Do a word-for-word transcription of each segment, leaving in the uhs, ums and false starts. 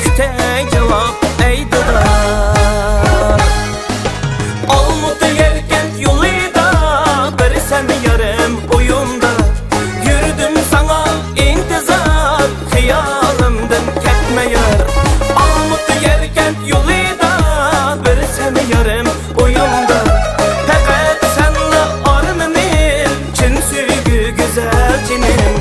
كۈتەي جاۋاب، ئەي دىلدار. ئالمۇتا يەركەنت يولىدا، بىرسەن يارىم ئويۇمدا. يۈردۈم ساڭا ئىنتىزار، خىيالىمدىن كەتمە يار. ئالمۇتا يەركەنت يولىدا، بىرسەن يارىم ئويۇمدا. پەقەت سەنلا ئارمىنىم، چىن سۆيگۈ گۈزەل جېنىم.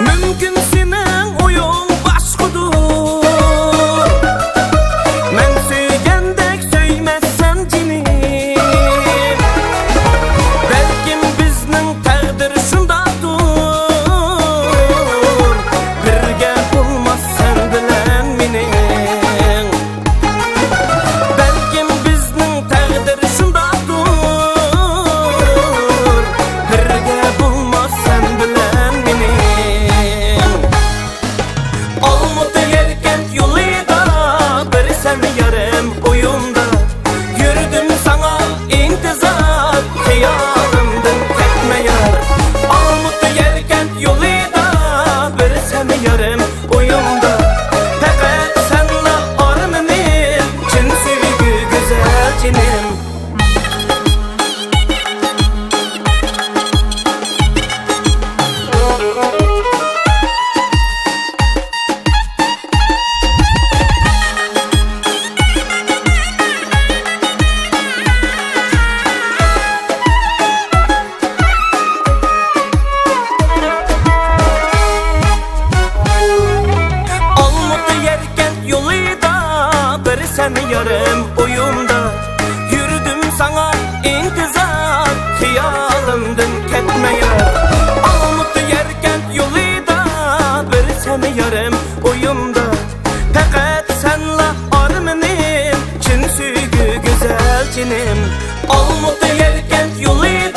مۇمكىن سېنىڭ ئويۇڭ باشقىدۇر، مەن سۆيگەندەك سۆيمەسسەن جېنىم. بەلكىم بىزنىڭ تەقدىر شۇنداقتۇر، بىرگە بولماس سەن بىلەن مېنىڭ. بەلكىم بىزنىڭ تەقدىر شۇنداقتۇر، بىرگە بولماس سەن بىلەن مېنىڭ. ئالمۇتا يەركەنت يولىدا، بىرسەن يارىم ئويۇمدا. يۈردۈم ساڭا ئىنتىزار، خىيالىمدىن كەتمە يار. ئالمۇتا يەركەنت يولىدا، بىرسەن يارىم ئويۇمدا. پەقەت سەنلا ئارمىنىم، چىن سۆيگۈ گۈزەل جېنىم. ئالمۇتا يەركەنت يولىدا، بىرسەن يارىم ئويۇمدا. يۈردۈم ساڭا ئىنتىزار، خىيالىمدىن كەتمە يار. ئالمۇتا يەركەنت يولىدا، بىرسەن يارىم ئويۇمدا. پەقەت سەنلا ئارمىنىم، چىن سۆيگۈ گۈزەل جېنىم. ئالمۇتا يەركەنت يولىدا،